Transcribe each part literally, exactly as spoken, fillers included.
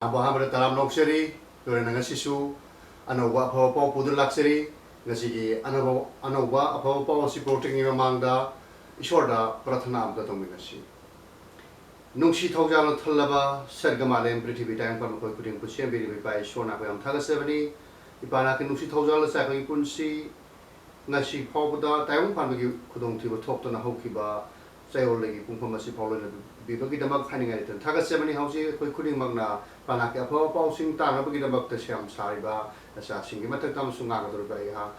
ꯑꯍꯥꯟꯕ ꯑꯍꯥꯟꯕꯗ ꯇꯔꯥꯝꯅ ꯑꯣꯛꯆꯔꯤ꯫ ꯂꯣꯏꯅꯅ ꯉꯁꯤꯁꯨ ꯑꯅꯧꯕ ꯑꯐꯕ ꯄꯥꯎ ꯄꯨꯗꯨꯅ ꯂꯥꯛꯆꯔꯤ꯫ ꯉꯁꯤꯒꯤ ꯑꯅꯧꯕ ꯑꯅꯧꯕ ꯑꯐꯕ ꯄꯥꯎ ꯑꯁꯤ ꯄꯨꯔꯛꯇ꯭ꯔꯤꯉꯩ ꯃꯃꯥꯡꯗ ꯏꯁꯣꯔꯗ ꯄ꯭ꯔꯥꯊꯅꯥ ꯑꯃꯇ ꯇꯧꯃꯤꯟꯅꯁꯤ꯫ ꯅꯨꯡꯁꯤ ꯊꯧꯖꯥꯜꯅ ꯊꯜꯂꯕ ꯁꯔꯒ ꯃꯥꯂꯦꯝ ꯄ꯭ꯔꯤꯊꯤꯕꯤ ꯇꯥꯏꯕꯪꯄꯥꯟ ꯃꯈꯣꯏ ꯈꯨꯗꯤꯡ ꯄꯨꯟꯁꯦꯝꯕꯤꯔꯤꯕ ꯏꯄꯥ ꯏꯁꯣꯔ ꯅꯈꯣꯏ ꯌꯥꯝ ꯊꯥꯒꯠꯆꯕꯅꯤ꯫ ꯏꯄꯥ ꯅꯍꯥꯛꯀꯤ ꯅꯨꯡꯁꯤ ꯊꯧꯖꯥꯜ ꯑꯁꯤ ꯑꯩꯈꯣꯏꯒꯤ ꯄꯨꯟꯁꯤ ꯉꯁꯤ ꯐꯥꯎꯕꯗ ꯇꯥꯏꯕꯪ ꯄꯥꯟꯕꯒꯤ ꯈꯨꯗꯣꯡꯊꯤꯕ ꯊꯣꯛꯇꯨꯅ ꯍꯧꯈꯤꯕ ꯆꯌꯣꯜꯗꯒꯤ ꯄꯨꯡꯐꯝ ꯑꯁꯤ ꯐꯥꯎ ꯂꯣꯏꯅꯕꯤꯕꯒꯤꯗꯃꯛ ꯍꯥꯏꯅꯤꯡꯉꯥꯏ ꯂꯩꯇꯅ ꯊꯥꯒꯠꯆꯕꯅꯤ꯫ ꯍꯧꯖꯤꯛ ꯑꯩꯈꯣꯏ ꯈꯨꯗꯤꯡꯃꯛꯅ ꯄꯥꯅꯥꯛꯀꯤ ꯑꯐꯕ ꯄꯥꯎꯁꯤꯡ ꯇꯥꯅꯕꯒꯤꯗꯃꯛꯇ ꯁꯦꯝ ꯁꯥꯔꯤꯕ ꯅꯆꯥꯁꯤꯡꯒꯤ ꯃꯊꯛꯇ ꯑꯃꯁꯨꯡ ꯉꯥꯡꯒꯗꯧꯔꯤꯕ ꯑꯩꯍꯥꯛ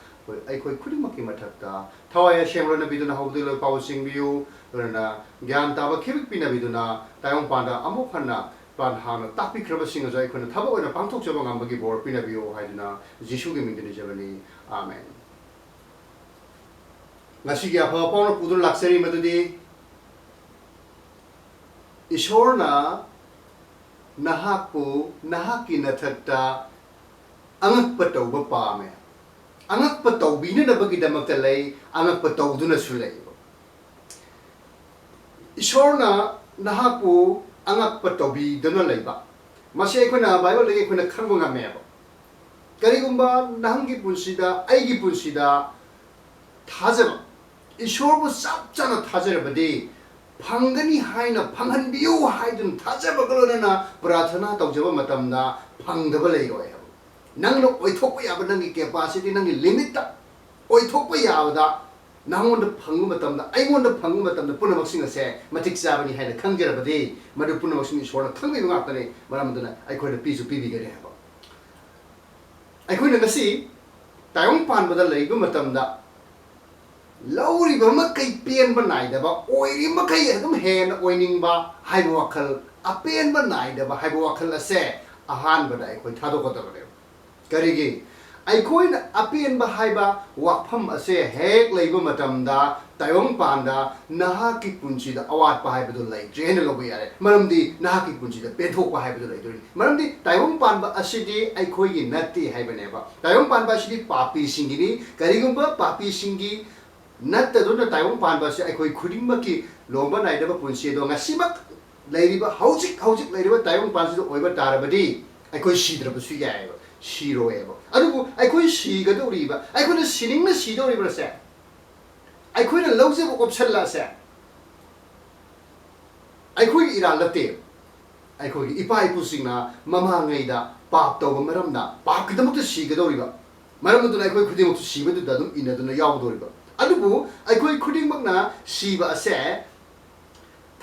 ꯑꯩꯈꯣꯏ ꯈꯨꯗꯤꯡꯃꯛꯀꯤ ꯃꯊꯛꯇ ꯊꯋꯥꯏ ꯑꯁꯦꯡꯕ ꯂꯣꯏꯅꯕꯤꯗꯨꯅ ꯍꯧꯕꯗꯒꯤ ꯂꯣꯏ ꯐꯥꯎꯕ ꯆꯤꯡꯕꯤꯌꯨ꯫ ꯂꯣꯏꯅꯅ ꯒ꯭ꯌꯥꯟ ꯇꯥꯕ ꯈꯤꯕꯤꯛ ꯄꯤꯅꯕꯤꯗꯨꯅ ꯇꯥꯏꯕꯪ ꯄꯥꯟꯗ ꯑꯃꯨꯛ ꯍꯟꯅ ꯄꯥꯟ ꯍꯥꯟꯅ ꯇꯥꯛꯄꯤꯈ꯭ꯔꯕꯁꯤꯡ ꯑꯗꯨ ꯑꯩꯈꯣꯏꯅ ꯊꯕꯛ ꯑꯣꯏꯅ ꯄꯥꯡꯊꯣꯛꯆꯕ ꯉꯝꯕꯒꯤ ꯕꯣꯔ ꯄꯤꯅꯕꯤꯌꯨ ꯍꯥꯏꯗꯨꯅ ꯖꯤꯁꯨꯒꯤ ꯃꯤꯡꯗ ꯅꯤꯖꯕꯅꯤ꯫ ꯑꯥꯃꯦꯟ꯫ ꯉꯁꯤꯒꯤ ꯑꯐꯕ ꯄꯥꯎꯅ ꯄꯨꯗꯨꯅ ꯂꯥꯛꯆꯔꯤ ꯃꯗꯨꯗꯤ ꯏꯁꯣꯔꯅ ꯅꯍꯥꯛꯄꯨ ꯅꯍꯥꯛꯀꯤ ꯅꯊꯛꯇ ꯑꯉꯛꯄ ꯇꯧꯕ ꯄꯥꯝꯃꯦ꯫ ꯑꯉꯛꯄ ꯇꯧꯕꯤꯅꯅꯕꯒꯤꯗꯃꯛꯇ ꯂꯩ, ꯑꯉꯛꯄ ꯇꯧꯗꯨꯅꯁꯨ ꯂꯩ꯫ ꯏꯁꯣꯔꯅ ꯅꯍꯥꯛꯄꯨ ꯑꯉꯛꯄ ꯇꯧꯕꯤꯗꯨꯅ ꯂꯩꯕ, ꯃꯁꯤ ꯑꯩꯈꯣꯏꯅ ꯕꯥꯏꯕꯜꯗꯒꯤ ꯑꯩꯈꯣꯏꯅ ꯈꯪꯕ ꯉꯝꯃꯦꯕ꯫ ꯀꯔꯤꯒꯨꯝꯕ ꯅꯍꯪꯒꯤ ꯄꯨꯟꯁꯤꯗ, ꯑꯩꯒꯤ ꯄꯨꯟꯁꯤꯗ ꯊꯥꯖꯕ, ꯏꯁꯣꯔꯕꯨ ꯆꯞ ꯆꯥꯅ ꯊꯥꯖꯔꯕꯗꯤ, ꯐꯪꯒꯅꯤ ꯍꯥꯏꯅ ꯐꯪꯍꯟꯕꯤꯌꯨ ꯍꯥꯏꯗꯨꯅ ꯊꯥꯖꯕꯒ ꯂꯣꯏꯅꯅ ꯄ꯭ꯔꯥꯊꯅꯥ ꯇꯧꯖꯕ ꯃꯇꯝꯗ ꯐꯪꯗꯕ ꯂꯩꯔꯣꯏ ꯍꯥꯏꯕ꯫ ꯅꯪꯅ ꯑꯣꯏꯊꯣꯛꯄ ꯌꯥꯕ, ꯅꯪꯒꯤ ꯀꯦꯄꯥꯁꯤꯇꯤ, ꯅꯪꯒꯤ ꯂꯤꯃꯤꯠꯇ ꯑꯣꯏꯊꯣꯛꯄ ꯌꯥꯕꯗ ꯅꯉꯣꯟꯗ ꯐꯪꯕ ꯃꯇꯝꯗ, ꯑꯩꯉꯣꯟꯗ ꯐꯪꯕ ꯃꯇꯝꯗ ꯄꯨꯝꯅꯃꯛꯁꯤꯡ ꯑꯁꯦ ꯃꯇꯤꯛ ꯆꯥꯕꯅꯤ ꯍꯥꯏꯅ ꯈꯪꯖꯔꯕꯗꯤ, ꯃꯗꯨ ꯄꯨꯝꯅꯃꯛꯁꯤꯡ ꯏꯁꯣꯔꯅ ꯈꯪꯕꯤꯕ ꯉꯥꯛꯇꯅꯤ꯫ ꯃꯔꯝ ꯑꯗꯨꯅ ꯑꯩꯈꯣꯏꯅ ꯄꯤꯁꯨ ꯄꯤꯕꯤꯒꯅꯤ ꯍꯥꯏꯕ꯫ ꯑꯩꯈꯣꯏꯅ ꯉꯁꯤ ꯇꯥꯏꯕꯪ ꯄꯥꯟꯕꯗ ꯂꯩꯕ ꯃꯇꯝꯗ ꯂꯧꯔꯤꯕ ꯃꯈꯩ ꯄꯦꯟꯕ ꯅꯥꯏꯗꯕ, ꯑꯣꯏꯔꯤꯕ ꯃꯈꯩ ꯑꯗꯨꯝ ꯍꯦꯟꯅ ꯑꯣꯏꯅꯤꯡꯕ ꯍꯥꯏꯕ ꯋꯥꯈꯜ, ꯑꯄꯦꯟꯕ ꯅꯥꯏꯗꯕ ꯍꯥꯏꯕ ꯋꯥꯈꯜ ꯑꯁꯦ ꯑꯍꯥꯟꯕꯗ ꯑꯩꯈꯣꯏ ꯊꯥꯗꯣꯛꯀꯗꯕꯅꯦꯕ꯫ ꯀꯔꯤꯒꯤ? ꯑꯩꯈꯣꯏꯅ ꯑꯄꯦꯟꯕ ꯍꯥꯏꯕ ꯋꯥꯐꯝ ꯑꯁꯦ ꯍꯦꯛ ꯂꯩꯕ ꯃꯇꯝꯗ, ꯇꯥꯏꯕꯪ ꯄꯥꯟꯗ ꯅꯍꯥꯛꯀꯤ ꯄꯨꯟꯁꯤꯗ ꯑꯋꯥꯠꯄ ꯍꯥꯏꯕꯗꯨ ꯂꯩꯇ꯭ꯔꯦ ꯍꯥꯏꯅ ꯂꯧꯕ ꯌꯥꯔꯦ꯫ ꯃꯔꯝꯗꯤ ꯅꯍꯥꯛꯀꯤ ꯄꯨꯟꯁꯤꯗ ꯄꯦꯟꯊꯣꯛꯄ ꯍꯥꯏꯕꯗꯨ ꯂꯩꯗꯣꯏꯅꯤ꯫ ꯃꯔꯝꯗꯤ ꯇꯥꯏꯕꯪ ꯄꯥꯟꯕ ꯑꯁꯤꯗꯤ ꯑꯩꯈꯣꯏꯒꯤ ꯅꯠꯇꯦ ꯍꯥꯏꯕꯅꯦꯕ꯫ ꯇꯥꯏꯕꯪ ꯄꯥꯟꯕ ꯑꯁꯤꯗꯤ ꯄꯥꯄꯤꯁꯤꯡꯒꯤꯅꯤ꯫ ꯀꯔꯤꯒꯨꯝꯕ ꯄꯥꯄꯤꯁꯤꯡꯒꯤ ꯅꯠꯇꯗꯨꯅ ꯇꯥꯏꯕꯪ ꯄꯥꯟꯕ ꯑꯁꯤ ꯑꯩꯈꯣꯏ ꯈꯨꯗꯤꯡꯃꯛꯀꯤ ꯂꯣꯝꯕ ꯅꯥꯏꯗꯕ ꯄꯨꯟꯁꯤ ꯑꯗꯣ ꯉꯁꯤꯃꯛ ꯂꯩꯔꯤꯕ, ꯍꯧꯖꯤꯛ ꯍꯧꯖꯤꯛ ꯂꯩꯔꯤꯕ ꯇꯥꯏꯕꯪꯄꯥꯟꯁꯤꯗ ꯑꯣꯏꯕ ꯇꯥꯔꯕꯗꯤ, ꯑꯩꯈꯣꯏ ꯁꯤꯗ꯭ꯔꯕꯁꯨ ꯌꯥꯏꯑꯕ, ꯁꯤꯔꯣꯏꯑꯕ꯫ ꯑꯗꯨꯕꯨ ꯑꯩꯈꯣꯏ ꯁꯤꯒꯗꯧꯔꯤꯕ, ꯑꯩꯈꯣꯏꯅ ꯁꯤꯅꯤꯡꯅ ꯁꯤꯗꯧꯔꯤꯕꯁꯦ, ꯑꯩꯈꯣꯏꯅ ꯂꯧꯖꯕ option ꯑꯁꯦ ꯑꯩꯈꯣꯏꯒꯤ ꯏꯔꯥꯜ ꯅꯠꯇꯦ꯫ ꯑꯩꯈꯣꯏꯒꯤ ꯏꯄꯥ ꯏꯄꯨꯁꯤꯡꯅ ꯃꯃꯥꯡꯉꯩꯗ ꯄꯥꯞ ꯇꯧꯕ ꯃꯔꯝꯅ, ꯄꯥꯞꯀꯤꯗꯃꯛꯇ ꯁꯤꯒꯗꯧꯔꯤꯕ ꯃꯔꯝ ꯑꯗꯨꯅ, ꯑꯩꯈꯣꯏ ꯈꯨꯗꯤꯡꯃꯛꯁꯨ ꯁꯤꯕꯗꯨꯗ ꯑꯗꯨꯝ ꯏꯟꯅꯗꯨꯅ ꯌꯥꯎꯗꯧꯔꯤꯕ꯫ ꯑꯗꯨꯕꯨ ꯑꯩꯈꯣꯏ ꯈꯨꯗꯤꯡꯃꯛꯅ ꯁꯤꯕ ꯑꯁꯦ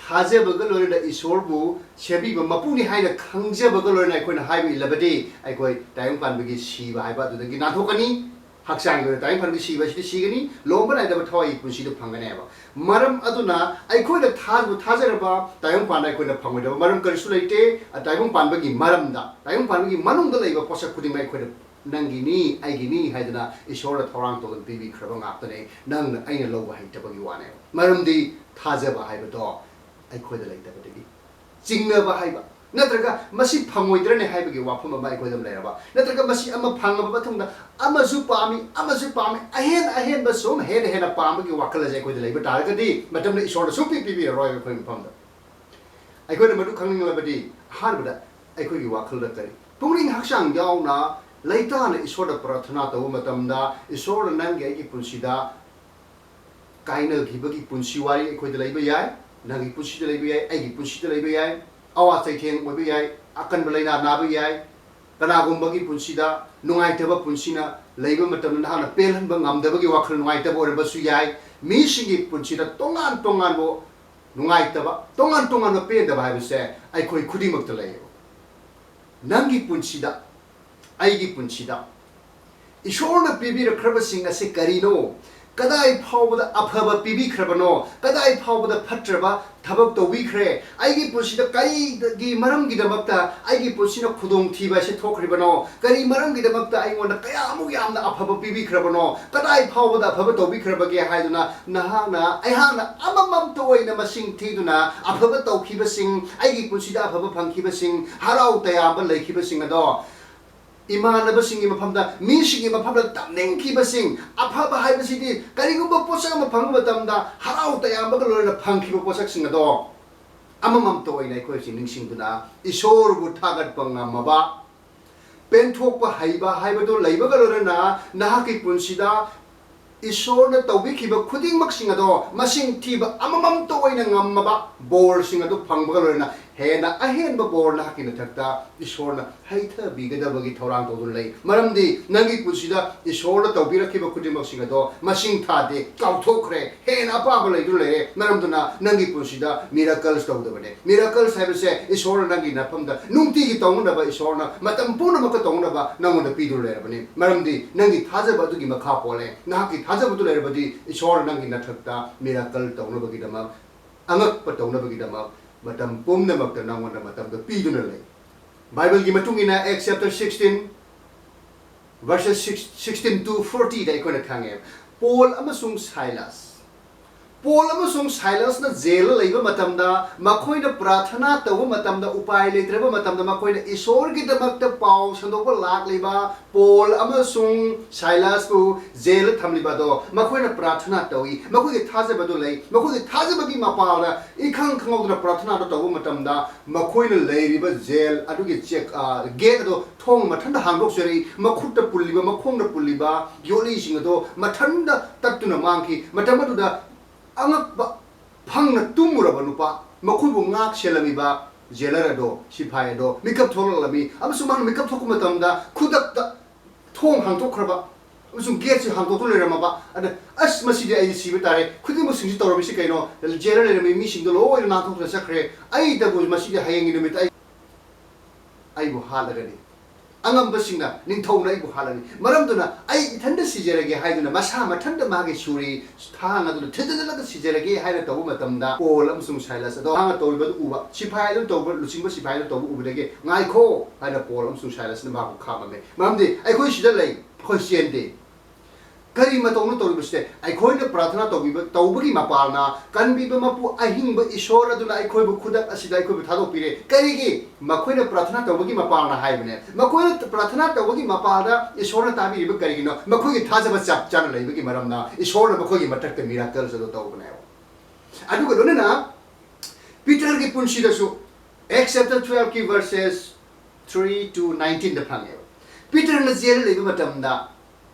ꯊꯥꯖꯕꯒ ꯂꯣꯏꯅꯅ ꯏꯁꯣꯔꯕꯨ ꯁꯦꯝꯕꯤꯕ ꯃꯄꯨꯅꯤ ꯍꯥꯏꯅ ꯈꯪꯖꯕꯒ ꯂꯣꯏꯅꯅ ꯑꯩꯈꯣꯏꯅ ꯍꯥꯏꯕ ꯏꯜꯂꯕꯗꯤ, ꯑꯩꯈꯣꯏ ꯇꯥꯏꯕꯪ ꯄꯥꯟꯕꯒꯤ ꯁꯤꯕ ꯍꯥꯏꯕ ꯑꯗꯨꯗꯒꯤ ꯅꯥꯟꯊꯣꯛꯀꯅꯤ꯫ ꯍꯛꯆꯥꯡꯒꯤ ꯑꯣꯏꯅ ꯇꯥꯏꯕꯪ ꯄꯥꯟꯕꯒꯤ ꯁꯤꯕ ꯑꯁꯤꯗꯤ ꯁꯤꯒꯅꯤ, ꯂꯨꯍꯣꯡꯕ ꯅꯥꯏꯗꯕ ꯊꯋꯥꯏꯒꯤ ꯄꯨꯟꯁꯤꯗꯨ ꯐꯪꯒꯅꯦꯕ꯫ ꯃꯔꯝ ꯑꯗꯨꯅ ꯑꯩꯈꯣꯏꯅ ꯊꯥꯖꯕ ꯊꯥꯖꯔꯕ ꯇꯥꯏꯕꯪ ꯄꯥꯟꯕ ꯑꯩꯈꯣꯏꯅ ꯐꯪꯉꯣꯏꯗꯕ ꯃꯔꯝ ꯀꯔꯤꯁꯨ ꯂꯩꯇꯦ꯫ ꯇꯥꯏꯕꯪ ꯄꯥꯟꯕꯒꯤ ꯃꯔꯝꯗ, ꯇꯥꯏꯕꯪ ꯄꯥꯟꯕꯒꯤ ꯃꯅꯨꯡꯗ ꯂꯩꯕ ꯄꯣꯠꯁꯛ ꯈꯨꯗꯤꯡꯃꯛ ꯑꯩꯈꯣꯏꯅ ꯅꯪꯒꯤꯅꯤ, ꯑꯩꯒꯤꯅꯤ ꯍꯥꯏꯗꯅ ꯏꯁꯣꯔꯅ ꯊꯧꯔꯥꯡ ꯇꯧꯗꯨꯅ ꯄꯤꯕꯤꯈ꯭ꯔꯕ ꯉꯥꯛꯇꯅꯦ꯫ ꯅꯪꯅ ꯑꯩꯅ ꯂꯧꯕ ꯍꯩꯇꯕꯒꯤ ꯋꯥꯅꯦ꯫ ꯃꯔꯝꯗꯤ ꯊꯥꯖꯕ ꯍꯥꯏꯕꯗꯣ ꯑꯩꯈꯣꯏꯗ ꯂꯩꯇꯕꯗꯒꯤ, ꯆꯤꯡꯅꯕ ꯍꯥꯏꯕ, ꯅꯠꯇ꯭ꯔꯒ ꯃꯁꯤ ꯐꯪꯉꯣꯏꯗ꯭ꯔꯅꯦ ꯍꯥꯏꯕꯒꯤ ꯋꯥꯐꯝ ꯑꯃ ꯑꯩꯈꯣꯏꯗ ꯂꯩꯔꯕ, ꯅꯠꯇ꯭ꯔꯒ ꯃꯁꯤ ꯑꯃ ꯐꯪꯉꯕ ꯃꯇꯨꯡꯗ ꯑꯃꯁꯨ ꯄꯥꯝꯃꯤ, ꯑꯃꯁꯨ ꯄꯥꯝꯃꯤ, ꯑꯍꯦꯟ ꯑꯍꯦꯟꯕ ꯁꯨꯝ ꯍꯦꯟꯅ ꯍꯦꯟꯅ ꯄꯥꯝꯕꯒꯤ ꯋꯥꯈꯜ ꯑꯁꯦ ꯑꯩꯈꯣꯏꯗ ꯂꯩꯕ ꯇꯥꯔꯒꯗꯤ, ꯃꯇꯝꯗ ꯏꯁꯣꯔꯅ ꯁꯨꯡꯄꯤ ꯄꯤꯕꯤꯔꯔꯣꯏ ꯑꯩꯈꯣꯏ ꯃꯐꯝꯗ꯫ ꯑꯩꯈꯣꯏꯅ ꯃꯗꯨ ꯈꯪꯅꯤꯡꯂꯕꯗꯤ, ꯑꯍꯥꯟꯕꯗ ꯑꯩꯈꯣꯏꯒꯤ ꯋꯥꯈꯜꯗ ꯀꯔꯤ, ꯄꯨꯛꯅꯤꯡ ꯍꯛꯆꯥꯡ ꯌꯥꯎꯅ ꯂꯩꯇꯥꯅ ꯏꯁꯣꯔꯗ ꯄ꯭ꯔꯥꯔꯊꯅꯥ ꯇꯧꯕ ꯃꯇꯝꯗ, ꯏꯁꯣꯔꯅ ꯅꯪꯒꯤ ꯑꯩꯒꯤ ꯄꯨꯟꯁꯤꯗ ꯀꯥꯏꯅꯈꯤꯕꯒꯤ ꯄꯨꯟꯁꯤ ꯋꯥꯔꯤ ꯑꯩꯈꯣꯏꯗ ꯂꯩꯕ ꯌꯥꯏ, ꯅꯪꯒꯤ ꯄꯨꯟꯁꯤꯗ ꯂꯩꯕ ꯌꯥꯏ, ꯑꯩꯒꯤ ꯄꯨꯟꯁꯤꯗ ꯂꯩꯕ ꯌꯥꯏ, ꯑꯋꯥ ꯆꯩꯊꯦꯡ ꯑꯣꯏꯕ ꯌꯥꯏ, ꯑꯀꯟꯕ ꯂꯥꯏꯅꯥ ꯅꯥꯕ ꯌꯥꯏ, ꯀꯅꯥꯒꯨꯝꯕꯒꯤ ꯄꯨꯟꯁꯤꯗ ꯅꯨꯡꯉꯥꯏꯇꯕ ꯄꯨꯟꯁꯤꯅ ꯂꯩꯕ ꯃꯇꯝꯗ ꯅꯍꯥꯛꯅ ꯄꯦꯜꯍꯟꯕ ꯉꯝꯗꯕꯒꯤ ꯋꯥꯈꯜ ꯅꯨꯡꯉꯥꯏꯇꯕ ꯑꯣꯏꯔꯝꯕꯁꯨ ꯌꯥꯏ꯫ ꯃꯤꯁꯤꯡꯒꯤ ꯄꯨꯟꯁꯤꯗ ꯇꯣꯉꯥꯟ ꯇꯣꯉꯥꯟꯕ ꯅꯨꯡꯉꯥꯏꯇꯕ, ꯇꯣꯉꯥꯟ ꯇꯣꯉꯥꯟꯕ ꯄꯦꯟꯗꯕ ꯍꯥꯏꯕꯁꯦ ꯑꯩꯈꯣꯏ ꯈꯨꯗꯤꯡꯃꯛꯇ ꯂꯩꯌꯦꯕ꯫ ꯅꯪꯒꯤ ꯄꯨꯟꯁꯤꯗ, ꯑꯩꯒꯤ ꯄꯨꯟꯁꯤꯗ ꯏꯁꯣꯔꯅ ꯄꯤꯕꯤꯔꯛꯈ꯭ꯔꯕꯁꯤꯡ ꯑꯁꯤ ꯀꯔꯤꯅꯣ? ꯀꯗꯥꯏ ꯐꯥꯎꯕꯗ ꯑꯐꯕ ꯄꯤꯕꯤꯈ꯭ꯔꯕꯅꯣ? ꯀꯗꯥꯏ ꯐꯥꯎꯕꯗ ꯐꯠꯇ꯭ꯔꯕ ꯊꯕꯛ ꯇꯧꯕꯤꯈ꯭ꯔꯦ? ꯑꯩꯒꯤ ꯄꯨꯟꯁꯤꯗ ꯀꯔꯤꯒꯤ ꯃꯔꯝꯒꯤꯗꯃꯛꯇ ꯑꯩꯒꯤ ꯄꯨꯟꯁꯤꯅ ꯈꯨꯗꯣꯡꯊꯤꯕ ꯑꯁꯤ ꯊꯣꯛꯈ꯭ꯔꯤꯕꯅꯣ? ꯀꯔꯤ ꯃꯔꯝꯒꯤꯗꯃꯛꯇ ꯑꯩꯉꯣꯟꯗ ꯀꯌꯥꯃꯨꯛ ꯌꯥꯝꯅ ꯑꯐꯕ ꯄꯤꯕꯤꯈ꯭ꯔꯕꯅꯣ? ꯀꯗꯥꯏ ꯐꯥꯎꯕꯗ ꯑꯐꯕ ꯇꯧꯕꯤꯈ꯭ꯔꯕꯒꯦ ꯍꯥꯏꯗꯨꯅ ꯅꯍꯥꯛꯅ, ꯑꯩꯍꯥꯛꯅ ꯑꯃꯃꯝꯇ ꯑꯣꯏꯅ ꯃꯁꯤꯡ ꯊꯤꯗꯨꯅ, ꯑꯐꯕ ꯇꯧꯈꯤꯕꯁꯤꯡ, ꯑꯩꯒꯤ ꯄꯨꯟꯁꯤꯗ ꯑꯐꯕ ꯐꯪꯈꯤꯕꯁꯤꯡ, ꯍꯔꯥꯎ ꯇꯌꯥꯝꯕ ꯂꯩꯈꯤꯕꯁꯤꯡ ꯑꯗꯣ, ꯏꯃꯥꯟꯅꯕꯁꯤꯡꯒꯤ ꯃꯐꯝꯗ, ꯃꯤꯁꯤꯡꯒꯤ ꯃꯐꯝꯗ ꯇꯝꯅꯤꯡꯈꯤꯕꯁꯤꯡ, ꯑꯐꯕ ꯍꯥꯏꯕꯁꯤꯗꯤ ꯀꯔꯤꯒꯨꯝꯕ ꯄꯣꯠꯁꯛ ꯑꯃ ꯐꯪꯕ ꯃꯇꯝꯗ ꯍꯔꯥꯎ ꯇꯌꯥꯝꯕꯒ ꯂꯣꯏꯅꯅ ꯐꯪꯈꯤꯕ ꯄꯣꯠꯁꯛꯁꯤꯡ ꯑꯗꯣ, ꯑꯃꯃꯝꯇ ꯑꯣꯏꯅ ꯑꯩꯈꯣꯏꯁꯤ ꯅꯤꯡꯁꯤꯡꯗꯨꯅ ꯏꯁꯣꯔꯕꯨ ꯊꯥꯒꯠꯄ ꯉꯝꯃꯕ, ꯄꯦꯟꯊꯣꯛꯄ ꯍꯩꯕ ꯍꯥꯏꯕꯗꯨ ꯂꯩꯕꯒ ꯂꯣꯏꯅꯅ ꯅꯍꯥꯛꯀꯤ ꯄꯨꯟꯁꯤꯗ ꯏꯁꯣꯔꯅ ꯇꯧꯕꯤꯈꯤꯕ ꯈꯨꯗꯤꯡꯃꯛꯁꯤꯡ ꯑꯗꯣ ꯃꯁꯤꯡ ꯊꯤꯕ ꯑꯃꯃꯝꯇ ꯑꯣꯏꯅ ꯉꯝꯃꯕ ꯕꯣꯔꯁꯤꯡ ꯑꯗꯨ ꯐꯪꯕꯒ ꯂꯣꯏꯅꯅ ꯍꯦꯟꯅ ꯑꯍꯦꯟꯕ ꯕꯣꯔ ꯅꯍꯥꯛꯀꯤ ꯅꯊꯛꯇ ꯏꯁꯣꯔꯅ ꯍꯩꯊꯕꯤꯒꯗꯕꯒꯤ ꯊꯧꯔꯥꯡ ꯇꯧꯗꯨꯅ ꯂꯩ꯫ ꯃꯔꯝꯗꯤ ꯅꯪꯒꯤ ꯄꯨꯟꯁꯤꯗ ꯏꯁꯣꯔꯅ ꯇꯧꯕꯤꯔꯛꯈꯤꯕ ꯈꯨꯗꯤꯡꯃꯛꯁꯤꯡ ꯑꯗꯣ ꯃꯁꯤꯡ ꯊꯥꯗꯦ, ꯀꯥꯎꯊꯣꯛꯈ꯭ꯔꯦ, ꯍꯦꯟꯅ ꯑꯄꯥꯝꯕ ꯂꯩꯗꯨꯅ ꯂꯩꯔꯦ꯫ ꯃꯔꯝꯗꯨꯅ ꯅꯪꯒꯤ ꯄꯨꯟꯁꯤꯗ miracles ꯇꯧꯗꯕꯅꯦ꯫ Miracles ꯍꯥꯏꯕꯁꯦ ꯏꯁꯣꯔꯅ ꯅꯪꯒꯤ ꯅꯐꯝꯗ ꯅꯨꯡꯇꯤꯒꯤ ꯇꯧꯅꯅꯕ, ꯏꯁꯣꯔꯅ ꯃꯇꯝ ꯄꯨꯝꯅꯃꯛꯇ ꯇꯧꯅꯅꯕ ꯅꯪꯉꯣꯟꯗ ꯄꯤꯗꯨꯅ ꯂꯩꯔꯕꯅꯤ꯫ ꯃꯔꯝꯗꯤ ꯅꯪꯒꯤ ꯊꯥꯖꯕ ꯑꯗꯨꯒꯤ ꯃꯈꯥ ꯄꯣꯜꯂꯦ꯫ ꯅꯍꯥꯛꯀꯤ ꯊꯥꯖꯕꯗꯨ ꯂꯩꯔꯕꯗꯤ ꯏꯁꯣꯔꯅ ꯅꯪꯒꯤ ꯅꯊꯛꯇ miracle ꯇꯧꯅꯕꯒꯤꯗꯃꯛ, ꯑꯉꯛꯄ ꯇꯧꯅꯕꯒꯤꯗꯃꯛ ꯃꯇꯝ ꯄꯨꯝꯅꯃꯛꯇ ꯅꯪꯉꯣꯟꯗ ꯃꯇꯝꯗ ꯄꯤꯗꯨꯅ ꯂꯩ꯫ ꯕꯥꯏꯕꯜꯒꯤ ꯃꯇꯨꯡ ꯏꯟꯅ Acts chapter sixteen, verses sixteen to forty ꯗ ꯑꯩꯈꯣꯏꯅ ꯈꯪꯉꯦ, ꯄꯣꯜ ꯑꯃꯁꯨꯡ ꯁꯥꯏꯂꯥꯁ, ꯄꯣꯜ ꯑꯃꯁꯨꯡ ꯁꯥꯏꯂꯥꯁꯅ ꯖꯦꯜꯗ ꯂꯩꯕ ꯃꯇꯝꯗ ꯃꯈꯣꯏꯅ ꯄ꯭ꯔꯥꯊꯅꯥ ꯇꯧꯕ ꯃꯇꯝꯗ, ꯎꯄꯥꯏ ꯂꯩꯇ꯭ꯔꯕ ꯃꯇꯝꯗ, ꯃꯈꯣꯏꯅ ꯏꯁꯣꯔꯒꯤꯗꯃꯛꯇ ꯄꯥꯎ ꯁꯟꯗꯣꯛꯄ ꯂꯥꯛꯂꯤꯕ ꯄꯣꯜ ꯑꯃꯁꯨꯡ ꯁꯥꯏꯂꯥꯁꯄꯨ ꯖꯦꯜꯗ ꯊꯝꯂꯤꯕ ꯑꯗꯣ ꯃꯈꯣꯏꯅ ꯄ꯭ꯔꯥꯊꯅꯥ ꯇꯧꯏ꯫ ꯃꯈꯣꯏꯒꯤ ꯊꯥꯖꯕꯗꯨ ꯂꯩ꯫ ꯃꯈꯣꯏꯒꯤ ꯊꯥꯖꯕꯒꯤ ꯃꯄꯥꯜꯗ ꯏꯈꯪ ꯈꯪꯍꯧꯗꯅ ꯄ꯭ꯔꯥꯊꯅꯥꯗꯨ ꯇꯧꯕ ꯃꯇꯝꯗ ꯃꯈꯣꯏꯅ ꯂꯩꯔꯤꯕ ꯖꯦꯜ ꯑꯗꯨꯒꯤ ꯆꯦꯛ, ꯑ, ꯒꯦꯠ ꯑꯗꯣ ꯊꯣꯡ ꯃꯊꯟꯇ ꯍꯥꯡꯗꯣꯛꯆꯔꯛꯏ꯫ ꯃꯈꯨꯠꯇ ꯄꯨꯜꯂꯤꯕ, ꯃꯈꯣꯡꯗ ꯄꯨꯜꯂꯤꯕ ꯌꯣꯠꯂꯤꯁꯤꯡ ꯑꯗꯣ ꯃꯊꯟꯇ ꯇꯠꯇꯨꯅ ꯃꯥꯡꯈꯤ꯫ ꯃꯇꯝ ꯑꯗꯨꯗ ꯑꯉꯛꯄ, ꯐꯪꯅ ꯇꯨꯝꯃꯨꯔꯕ ꯅꯨꯄꯥ, ꯃꯈꯣꯏꯕꯨ ꯉꯥꯛ ꯁꯦꯜꯂꯝꯃꯤꯕ ꯖꯦꯂꯔ ꯑꯗꯣ, ꯁꯤꯐꯥꯏ ꯑꯗꯣ ꯃꯤꯀꯞ ꯊꯣꯛꯂꯛꯂꯝꯃꯤ, ꯑꯃꯁꯨꯡ ꯃꯍꯥꯛꯅ ꯃꯤꯀꯞ ꯊꯣꯛꯄ ꯃꯇꯝꯗ ꯈꯨꯗꯛꯇ ꯊꯣꯡ ꯍꯥꯡꯗꯣꯛꯈ꯭ꯔꯕ ꯑꯃꯁꯨꯡ ꯒꯦꯠꯁꯤ ꯍꯥꯡꯗꯣꯛꯇꯨꯅ ꯂꯩꯔꯝꯃꯕ꯫ ꯑꯗ, "ꯑꯁ, ꯃꯁꯤꯗꯤ ꯑꯩꯗꯤ ꯁꯤꯕ ꯇꯥꯔꯦ꯫ ꯈꯨꯗꯤꯡꯃꯛꯁꯤꯡꯁꯤ ꯇꯧꯔꯝꯃꯤꯁꯤ ꯀꯩꯅꯣ? ꯖꯦꯂꯔ ꯂꯩꯔꯝꯃꯤ ꯃꯤꯁꯤꯡꯗꯣ ꯂꯣꯏꯅ ꯅꯥꯟꯊꯣꯛꯇꯨꯅ ꯆꯠꯈ꯭ꯔꯦ꯫ ꯑꯩꯗꯕꯨ ꯃꯁꯤꯗꯤ ꯍꯌꯦꯡꯒꯤ ꯅꯨꯃꯤꯠꯇ ꯑꯩ, ꯑꯩꯕꯨ ꯍꯥꯠꯂꯒꯅꯤ꯫ ꯑꯉꯝꯕꯁꯤꯡꯅ, ꯅꯤꯡꯊꯧꯅ ꯑꯩꯕꯨ ꯍꯥꯠꯂꯅꯤ꯫ ꯃꯔꯝꯗꯨꯅ ꯑꯩ ꯏꯊꯟꯇ ꯁꯤꯖꯔꯒꯦ" ꯍꯥꯏꯗꯨꯅ ꯃꯁꯥ ꯃꯊꯟꯇ ꯃꯥꯒꯤ ꯁꯨꯔꯤ ꯊꯥꯡ ꯑꯗꯨꯅ ꯊꯤꯟꯖꯤꯜꯂꯒ ꯁꯤꯖꯔꯒꯦ ꯍꯥꯏꯅ ꯇꯧꯕ ꯃꯇꯝꯗ, ꯄꯣꯜ ꯑꯃꯁꯨꯡ ꯁꯥꯏꯂꯥꯁ ꯑꯗꯣ ꯃꯍꯥꯛꯅ ꯇꯧꯔꯤꯕꯗꯨ ꯎꯕ, ꯁꯤꯐꯥꯏ ꯑꯗꯨ ꯇꯧꯕ, ꯂꯨꯆꯤꯡꯕ ꯁꯤꯐꯥꯏ ꯑꯗꯨ ꯇꯧꯕ ꯎꯕꯗꯒꯤ, "ꯉꯥꯏꯈꯣ" ꯍꯥꯏꯅ ꯄꯣꯜ ꯑꯃꯁꯨꯡ ꯁꯥꯏꯂꯥꯁꯅ ꯃꯍꯥꯛꯄꯨ ꯈꯥꯝꯃꯝꯃꯦ꯫ ꯃꯔꯝꯗꯤ ꯑꯩꯈꯣꯏ ꯁꯤꯗ ꯂꯩ, ꯑꯩꯈꯣꯏ ꯆꯦꯟꯗꯦ꯫ ꯀꯔꯤ ꯃꯇꯧꯅꯣ ꯇꯧꯔꯤꯕꯁꯦ? ꯑꯩꯈꯣꯏꯅ ꯄ꯭ꯔꯥꯊꯅꯥ ꯇꯧꯕꯤꯕ, ꯇꯧꯕꯒꯤ ꯃꯄꯥꯜꯅ ꯀꯟꯕꯤꯕ ꯃꯄꯨ ꯑꯍꯤꯡꯕ ꯏꯁꯣꯔ ꯑꯗꯨꯅ ꯑꯩꯈꯣꯏꯕꯨ ꯈꯨꯗꯛ ꯑꯁꯤꯗ ꯑꯩꯈꯣꯏꯕꯨ ꯊꯥꯗꯣꯛꯄꯤꯔꯦ꯫ ꯀꯔꯤꯒꯤ? ꯃꯈꯣꯏꯅ ꯄ꯭ꯔꯥꯊꯅꯥ ꯇꯧꯕꯒꯤ ꯃꯄꯥꯜꯅ ꯍꯥꯏꯕꯅꯦ꯫ ꯃꯈꯣꯏꯅ ꯄ꯭ꯔꯥꯊꯅꯥ ꯇꯧꯕꯒꯤ ꯃꯄꯥꯜꯗ ꯏꯁꯣꯔꯅ ꯇꯥꯕꯤꯔꯤꯕ ꯀꯔꯤꯒꯤꯅꯣ? ꯃꯈꯣꯏꯒꯤ ꯊꯥꯖꯕ ꯆꯞ ꯆꯥꯅ ꯂꯩꯕꯒꯤ ꯃꯔꯝꯅ ꯏꯁꯣꯔꯅ ꯃꯈꯣꯏꯒꯤ ꯃꯊꯛꯇ miracle ꯑꯗꯨ ꯇꯧꯕꯅꯦꯕ꯫ ꯑꯗꯨꯒ ꯂꯣꯏꯅꯅ ꯄꯤꯇꯔꯒꯤ ꯄꯨꯟꯁꯤꯗꯁꯨ Acts chapter twelve ꯀꯤ verses three to nineteen ꯗ ꯐꯪꯉꯦꯕ꯫ ꯄꯤꯇꯔꯅ ꯖꯦꯜꯗ ꯂꯩꯕ ꯃꯇꯝꯗ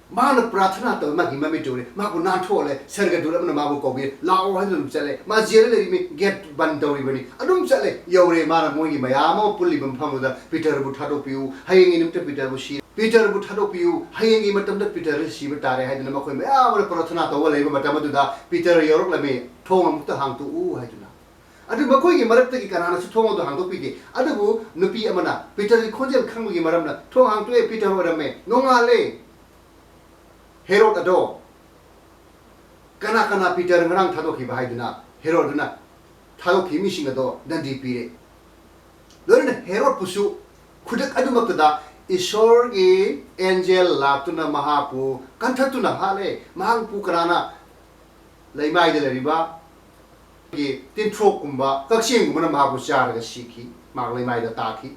ꯃꯥꯅ ꯄ꯭ꯔꯥꯊꯅꯥ ꯇꯧꯋꯤ, ꯃꯥꯒꯤ ꯃꯃꯤꯠ ꯎꯔꯦ, ꯃꯥꯕꯨ ꯅꯥꯟꯊꯣꯛꯍꯜꯂꯦ, ꯁꯔꯒꯗꯨꯠ ꯑꯃꯅ ꯃꯥꯕꯨ ꯀꯧꯕꯤ, "ꯂꯥꯛꯑꯣ" ꯍꯥꯏꯗꯨꯅ ꯑꯗꯨꯝ ꯆꯠꯂꯦ꯫ ꯃꯥ ꯖꯦꯜꯗ ꯂꯩꯔꯤꯃꯤ, ꯒꯦꯠ ꯕꯟ ꯇꯧꯔꯤꯕꯅꯤ, ꯑꯗꯨꯝ ꯆꯠꯂꯦ꯫ ꯌꯧꯔꯦ, ꯃꯥꯅ ꯃꯣꯏꯒꯤ ꯃꯌꯥꯝ ꯑꯃ ꯄꯨꯜꯂꯤꯕ ꯃꯐꯝꯗꯨꯗ, "ꯄꯤꯇꯔꯕꯨ ꯊꯥꯗꯣꯛꯄꯤꯌꯨ, ꯍꯌꯦꯡꯒꯤ ꯅꯨꯃꯤꯠꯇ ꯄꯤꯇꯔꯕꯨ ꯁꯤ, ꯄꯤꯇꯔꯕꯨ ꯊꯥꯗꯣꯛꯄꯤꯌꯨ, ꯍꯌꯦꯡꯒꯤ ꯃꯇꯝꯗ ꯄꯤꯇꯔ ꯁꯤꯕ ꯇꯥꯔꯦ" ꯍꯥꯏꯗꯨꯅ ꯃꯈꯣꯏ ꯃꯌꯥꯝ ꯑꯃꯅ ꯄ꯭ꯔꯥꯊꯅꯥ ꯇꯧꯕ ꯂꯩꯕ ꯃꯇꯝ ꯑꯗꯨꯗ ꯄꯤꯇꯔ ꯌꯧꯔꯛꯂꯝꯃꯤ, "ꯊꯣꯡ ꯑꯃꯨꯛꯇ ꯍꯥꯡꯇꯣꯛꯎ" ꯍꯥꯏꯗꯨꯅ꯫ ꯑꯗꯨ ꯃꯈꯣꯏꯒꯤ ꯃꯔꯛꯇꯒꯤ ꯀꯅꯥꯅꯁꯨ ꯊꯣꯡ ꯑꯗꯨ ꯍꯥꯡꯗꯣꯛꯄꯤꯗꯦ꯫ ꯑꯗꯨꯕꯨ ꯅꯨꯄꯤ ꯑꯃꯅ ꯄꯤꯇꯔꯒꯤ ꯈꯣꯟꯖꯦꯜ ꯈꯪꯕꯒꯤ ꯃꯔꯝꯅ ꯊꯣꯡ ꯍꯥꯡꯗꯣꯛꯑꯦ, ꯄꯤꯇꯔ ꯑꯣꯏꯔꯝꯃꯦ꯫ ꯅꯣꯡꯉꯥꯜꯂꯦ꯫ ꯍꯦꯔꯣꯗ ꯑꯗꯣ ꯀꯅꯥ ꯀꯅꯥ ꯄꯤꯇꯔ ꯉꯔꯥꯡ ꯊꯥꯗꯣꯛꯈꯤꯕ ꯍꯥꯏꯗꯨꯅ ꯍꯦꯔꯣꯗꯅ ꯊꯥꯗꯣꯛꯈꯤꯕ ꯃꯤꯁꯤꯡ ꯑꯗꯣ ꯗꯟꯗꯤ ꯄꯤꯔꯦ꯫ ꯂꯣꯏꯅꯅ ꯍꯦꯔꯣꯗꯄꯨꯁꯨ ꯈꯨꯗꯛ ꯑꯗꯨꯃꯛꯇꯗ ꯏꯁꯣꯔꯒꯤ ꯑꯦꯟꯖꯦꯜ ꯂꯥꯛꯇꯨꯅ ꯃꯍꯥꯛꯄꯨ ꯀꯟꯊꯠꯇꯨꯅ ꯍꯥꯠꯂꯦ꯫ ꯃꯍꯥꯛꯄꯨ ꯀꯅꯥꯅ? ꯂꯩꯃꯥꯏꯗ ꯂꯩꯔꯤꯕ ꯑꯩꯈꯣꯏꯒꯤ ꯇꯤꯟꯊ꯭ꯔꯣꯛꯀꯨꯝꯕ, ꯀꯛꯆꯦꯡꯒꯨꯝꯕꯅ ꯃꯍꯥꯛꯄꯨ ꯆꯥꯔꯒ ꯁꯤꯈꯤ꯫ ꯃꯍꯥꯛ ꯂꯩꯃꯥꯏꯗ ꯇꯥꯈꯤ꯫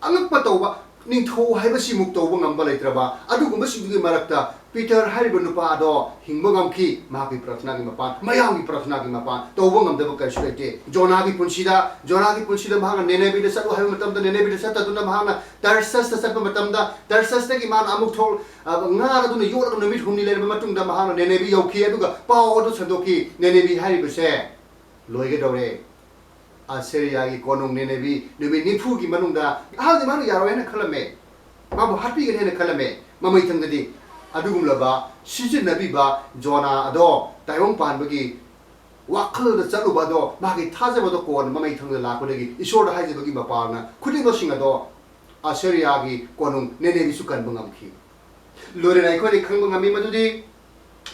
ꯑꯉꯛꯄ ꯇꯧꯕ, ꯅꯤꯡꯊꯧ ꯍꯥꯏꯕꯁꯤꯃꯨꯛ ꯇꯧꯕ ꯉꯝꯕ ꯂꯩꯇ꯭ꯔꯕ ꯑꯗꯨꯒꯨꯝꯕꯁꯤꯡꯗꯨꯒꯤ ꯃꯔꯛꯇ ꯄꯤꯇꯔ ꯍꯥꯏꯔꯤꯕ ꯅꯨꯄꯥ ꯑꯗꯣ ꯍꯤꯡꯕ ꯉꯝꯈꯤ꯫ ꯃꯍꯥꯛꯀꯤ ꯄ꯭ꯔꯥꯊꯅꯥꯒꯤ ꯃꯄꯥꯟ, ꯃꯌꯥꯝꯒꯤ ꯄ꯭ꯔꯥꯊꯅꯥꯒꯤ ꯃꯄꯥꯟ ꯇꯧꯕ ꯉꯝꯗꯕ ꯀꯔꯤꯁꯨ ꯂꯩꯇꯦ꯫ ꯖꯣꯅꯥꯒꯤ ꯄꯨꯟꯁꯤꯗ, ꯖꯣꯅꯥꯒꯤ ꯄꯨꯟꯁꯤꯗ ꯃꯍꯥꯛꯅ ꯅꯦꯅꯦꯕꯤꯗ ꯆꯠꯂꯨ ꯍꯥꯏꯕ ꯃꯇꯝꯗ ꯅꯦꯅꯦꯕꯤꯗ ꯆꯠꯇꯗꯨꯅ ꯃꯍꯥꯛꯅ ꯇꯔꯁꯁꯇ ꯆꯠꯄ ꯃꯇꯝꯗ, ꯇꯔꯁꯁꯇꯒꯤ ꯃꯥꯅ ꯑꯃꯨꯛ ꯊꯣꯛ-, ꯑ, ꯉꯥ ꯑꯗꯨꯅ ꯌꯣꯠꯂꯒ ꯅꯨꯃꯤꯠ ꯍꯨꯝꯅꯤ ꯂꯩꯔꯕ ꯃꯇꯨꯡꯗ ꯃꯍꯥꯛꯅ ꯅꯦꯅꯦꯕꯤ ꯌꯧꯈꯤ꯫ ꯑꯗꯨꯒ ꯄꯥꯎ ꯑꯗꯨ ꯁꯟꯗꯣꯛꯈꯤ, "ꯅꯦꯅꯦꯕꯤ ꯍꯥꯏꯔꯤꯕꯁꯦ ꯂꯣꯏꯒꯗꯧꯔꯦ꯫ ꯑꯁꯤꯔꯤꯌꯥꯒꯤ ꯀꯣꯅꯨꯡ ꯅꯦꯅꯦꯕꯤ ꯅꯨꯃꯤꯠ ꯅꯤꯐꯨꯒꯤ ꯃꯅꯨꯡꯗ", ꯑꯍꯥꯟꯕꯗꯤ ꯃꯥꯅ ꯌꯥꯔꯣꯏ ꯍꯥꯏꯅ ꯈꯜꯂꯝꯃꯦ, ꯃꯥꯕꯨ ꯍꯥꯠꯄꯤꯒꯅꯤ ꯍꯥꯏꯅ ꯈꯜꯂꯝꯃꯦ꯫ ꯃꯃꯩꯊꯪꯗꯗꯤ ꯑꯗꯨꯒꯨꯝꯂꯕ ꯁꯤꯖꯤꯟꯅꯕꯤꯕ ꯖꯣꯅꯥ ꯑꯗꯣ ꯇꯥꯏꯕꯪ ꯄꯥꯟꯕꯒꯤ ꯋꯥꯈꯜꯗ ꯆꯠꯂꯨꯕ ꯑꯗꯣ, ꯃꯥꯒꯤ ꯊꯥꯖꯕꯗꯣ ꯀꯣꯟꯅ ꯃꯃꯩꯊꯪꯗ ꯂꯥꯛꯄꯗꯒꯤ ꯏꯁꯣꯔꯗ ꯍꯥꯏꯖꯕꯒꯤ ꯃꯄꯥꯜꯅ ꯈꯨꯗꯤꯡꯃꯛꯁꯤꯡ ꯑꯗꯣ ꯑꯁꯤꯔꯤꯌꯥꯒꯤ ꯀꯣꯅꯨꯡ ꯅꯦꯅꯦꯕꯤꯁꯨ ꯀꯟꯕ ꯉꯝꯈꯤ꯫ ꯂꯣꯏꯅꯅ ꯑꯩꯈꯣꯏꯅ ꯈꯪꯕ ꯉꯝꯃꯤ ꯃꯗꯨꯗꯤ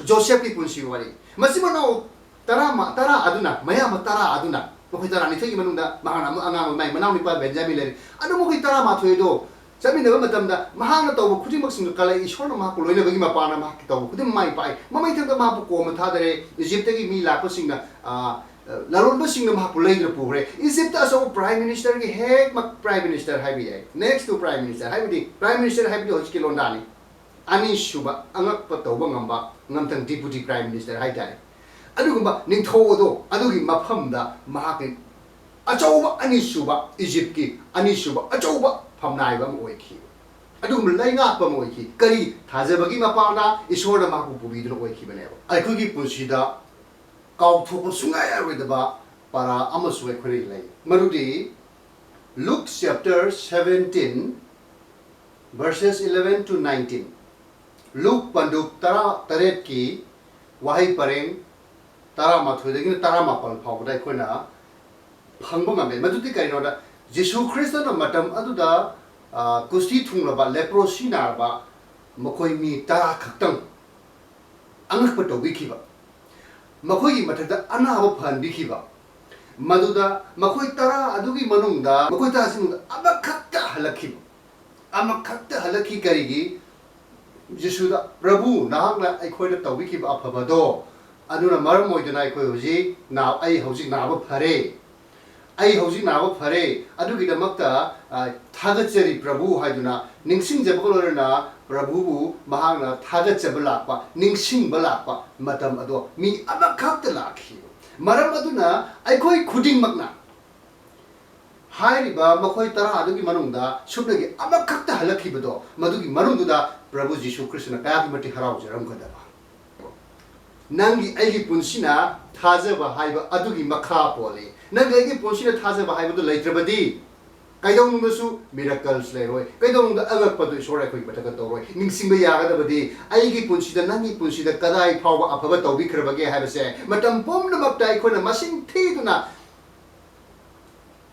ꯖꯣꯁꯦꯐꯀꯤ ꯄꯨꯟꯁꯤ ꯋꯥꯔꯤ꯫ ꯃꯆꯤꯟ ꯃꯅꯥꯎ ꯇꯔꯥ ꯃ-, ꯇꯔꯥ ꯑꯗꯨꯅ, ꯃꯌꯥꯝꯕ ꯇꯔꯥ ꯑꯗꯨꯅ, ꯃꯈꯣꯏ ꯇꯔꯥꯅꯤꯊꯣꯏꯒꯤ ꯃꯅꯨꯡꯗ ꯃꯍꯥꯛꯅ ꯑꯃꯨꯛ ꯑꯉꯥꯡ ꯑꯣꯏ, ꯃꯥꯒꯤ ꯃꯅꯥꯎ ꯅꯨꯄꯥ ꯕꯦꯟꯖꯥꯃꯤꯟ ꯂꯩꯔꯤ꯫ ꯑꯗꯨ ꯃꯈꯣꯏ ꯇꯔꯥꯃꯥꯊꯣꯏ ꯑꯗꯣ ꯆꯠꯃꯤꯟꯅꯕ ꯃꯇꯝꯗ ꯃꯍꯥꯛꯅ ꯇꯧꯕ ꯈꯨꯗꯤꯡꯃꯛꯁꯤꯡꯗꯨ ꯀꯜꯂꯛꯏ꯫ ꯏꯁꯣꯔꯅ ꯃꯍꯥꯛꯄꯨ ꯂꯣꯏꯅꯕꯒꯤ ꯃꯄꯥꯟꯅ ꯃꯍꯥꯛꯀꯤ ꯇꯧꯕ ꯈꯨꯗꯤꯡꯃꯛ ꯃꯥꯏ ꯄꯥꯛꯏ꯫ ꯃꯃꯩꯊꯪꯗ ꯃꯍꯥꯛꯄꯨ ꯀꯣꯝꯅ ꯊꯥꯗꯔꯦ꯫ ꯏꯖꯤꯞꯇꯒꯤ ꯃꯤ ꯂꯥꯛꯄꯁꯤꯡꯅ, ꯑ, ꯂꯂꯣꯟꯕꯁꯤꯡꯅ ꯃꯍꯥꯛꯄꯨ ꯂꯩꯗꯨꯅ ꯄꯨꯈ꯭ꯔꯦ꯫ ꯏꯖꯤꯞꯇ ꯑꯆꯧꯕ prime ministerꯒꯤ ꯍꯦꯛꯃꯛ prime minister ꯍꯥꯏꯕ ꯌꯥꯏ, next to prime minister ꯍꯥꯏꯕꯗꯤ, prime minister ꯍꯥꯏꯕꯗꯤ ꯍꯧꯖꯤꯛꯀꯤ ꯂꯣꯟꯗꯥꯅꯤ꯫ ꯑꯅꯤꯁꯨꯕ ꯑꯉꯛꯄ ꯇꯧꯕ ꯉꯝꯕ ꯉꯝꯊꯪ deputy prime minister ꯍꯥꯏꯇꯥꯔꯦ꯫ ꯑꯗꯨꯒꯨꯝꯕ ꯅꯤꯡꯊꯧ ꯑꯗꯣ ꯑꯗꯨꯒꯤ ꯃꯐꯝꯗ ꯃꯍꯥꯛꯀꯤ ꯑꯆꯧꯕ ꯑꯅꯤꯁꯨꯕ, ꯏꯖꯤꯞꯀꯤ ꯑꯅꯤꯁꯨꯕ ꯑꯆꯧꯕ ꯐꯝꯅꯥꯏꯕ ꯑꯃ ꯑꯣꯏꯈꯤ꯫ ꯑꯗꯨꯒꯨꯝꯕ ꯂꯩꯉꯥꯛꯄ ꯑꯃ ꯑꯣꯏꯈꯤ꯫ ꯀꯔꯤ? ꯊꯥꯖꯕꯒꯤ ꯃꯄꯥꯟꯅ ꯏꯁꯣꯔꯅ ꯃꯍꯥꯛꯄꯨ ꯄꯨꯕꯤꯗꯨꯅ ꯑꯣꯏꯈꯤꯕꯅꯦꯕ꯫ ꯑꯩꯈꯣꯏꯒꯤ ꯄꯨꯟꯁꯤꯗ ꯀꯥꯎꯊꯣꯛꯄ ꯁꯨꯡꯌꯥ ꯌꯥꯔꯣꯏꯗꯕ ꯄꯔꯥ ꯑꯃꯁꯨ ꯑꯩꯈꯣꯏꯗ ꯂꯩ꯫ ꯃꯗꯨꯗꯤ Luke chapter seventeen, verses eleven to nineteen. ꯂꯨꯛ ꯄꯟꯗꯨꯞ ꯇꯔꯥ ꯇꯔꯦꯠꯀꯤ ꯋꯥꯍꯩ ꯄꯔꯦꯡ ꯇꯔꯥꯃꯥꯊꯣꯏꯗꯒꯤꯅ ꯇꯔꯥꯃꯥꯄꯜ ꯐꯥꯎꯕꯗ ꯑꯩꯈꯣꯏꯅ ꯐꯪꯕ ꯉꯝꯃꯦ꯫ ꯃꯗꯨꯗꯤ ꯀꯔꯤꯅꯣꯗ, ꯖꯤꯁꯨ ꯈ꯭ꯔꯤꯁꯇꯅ ꯃꯇꯝ ꯑꯗꯨꯗ, ꯑ, ꯀꯨꯁꯇꯤ ꯊꯨꯡꯂꯕ, ꯂꯦꯄ꯭ꯔꯣꯁꯤ ꯅꯥꯔꯕ ꯃꯈꯣꯏ ꯃꯤ ꯇꯔꯥ ꯈꯛꯇꯪ ꯑꯉꯛꯄ ꯇꯧꯕꯤꯈꯤꯕ, ꯃꯈꯣꯏꯒꯤ ꯃꯊꯛꯇ ꯑꯅꯥꯕ ꯐꯍꯟꯕꯤꯈꯤꯕ, ꯃꯗꯨꯗ ꯃꯈꯣꯏ ꯇꯔꯥ ꯑꯗꯨꯒꯤ ꯃꯅꯨꯡꯗ, ꯃꯈꯣꯏ ꯇꯔꯥꯁꯤ ꯃꯅꯨꯡꯗ ꯑꯃꯈꯛꯇ ꯍꯜꯂꯛꯈꯤꯕ, ꯑꯃꯈꯛꯇ ꯍꯜꯂꯛꯈꯤ꯫ ꯀꯔꯤꯒꯤ? ꯖꯤꯁꯨꯗ, "ꯄ꯭ꯔꯚꯨ, ꯅꯍꯥꯛꯅ ꯑꯩꯈꯣꯏꯗ ꯇꯧꯕꯤꯈꯤꯕ ꯑꯐꯕꯗꯣ ꯑꯗꯨꯅ ꯃꯔꯝ ꯑꯣꯏꯗꯨꯅ ꯑꯩꯈꯣꯏ ꯍꯧꯖꯤꯛ ꯅꯥ-, ꯑꯩ ꯍꯧꯖꯤꯛ ꯅꯥꯕ ꯐꯔꯦ꯫ ꯑꯩ ꯍꯧꯖꯤꯛ ꯅꯥꯕ ꯐꯔꯦ꯫ ꯑꯗꯨꯒꯤꯗꯃꯛꯇ, ꯑ, ꯊꯥꯒꯠꯆꯔꯤ ꯄ꯭ꯔꯚꯨ" ꯍꯥꯏꯗꯨꯅ ꯅꯤꯡꯁꯤꯡꯖꯕꯒ ꯂꯣꯏꯅꯅ ꯄ꯭ꯔꯚꯨꯕꯨ ꯃꯍꯥꯛꯅ ꯊꯥꯒꯠꯆꯕ ꯂꯥꯛꯄ, ꯅꯤꯡꯁꯤꯡꯕ ꯂꯥꯛꯄ ꯃꯇꯝ ꯑꯗꯣ ꯃꯤ ꯑꯃꯈꯛꯇ ꯂꯥꯛꯈꯤ꯫ ꯃꯔꯝ ꯑꯗꯨꯅ ꯑꯩꯈꯣꯏ ꯈꯨꯗꯤꯡꯃꯛꯅ ꯍꯥꯏꯔꯤꯕ ꯃꯈꯣꯏ ꯇꯔꯥ ꯑꯗꯨꯒꯤ ꯃꯅꯨꯡꯗ ꯁꯨꯞꯅꯒꯤ ꯑꯃꯈꯛꯇ ꯍꯜꯂꯛꯈꯤꯕꯗꯣ, ꯃꯗꯨꯒꯤ ꯃꯅꯨꯡꯗꯨꯗ ꯄ꯭ꯔꯚꯨ ꯖꯤꯁꯨ ꯈ꯭ꯔꯤꯁꯇꯅ ꯀꯌꯥꯒꯤ ꯃꯇꯤꯛ ꯍꯔꯥꯎꯖꯔꯝꯒꯗꯕ꯫ ꯅꯪꯒꯤ ꯑꯩꯒꯤ ꯄꯨꯟꯁꯤꯅ ꯊꯥꯖꯕ ꯍꯥꯏꯕ ꯑꯗꯨꯒꯤ ꯃꯈꯥ ꯄꯣꯜꯂꯤ꯫ ꯅꯪꯒꯤ ꯑꯩꯒꯤ ꯄꯨꯟꯁꯤꯅ ꯊꯥꯖꯕ ꯍꯥꯏꯕꯗꯨ ꯂꯩꯇ꯭ꯔꯕꯗꯤ ꯀꯩꯗꯧꯅꯨꯡꯗꯁꯨ miracles ꯂꯩꯔꯣꯏ, ꯀꯩꯗꯧꯅꯨꯡꯗ ꯑꯉꯛꯄꯗꯨ ꯏꯁꯣꯔ ꯑꯩꯈꯣꯏꯒꯤ ꯃꯊꯛꯇ ꯇꯧꯔꯣꯏ꯫ ꯅꯤꯡꯁꯤꯡꯕ ꯌꯥꯒꯗꯕꯗꯤ ꯑꯩꯒꯤ ꯄꯨꯟꯁꯤꯗ, ꯅꯪꯒꯤ ꯄꯨꯟꯁꯤꯗ ꯀꯗꯥꯏ ꯐꯥꯎꯕ ꯑꯐꯕ ꯇꯧꯕꯤꯈ꯭ꯔꯕꯒꯦ ꯍꯥꯏꯕꯁꯦ ꯃꯇꯝ ꯄꯨꯝꯅꯃꯛꯇ ꯑꯩꯈꯣꯏꯅ ꯃꯁꯤꯡ ꯊꯤꯗꯨꯅ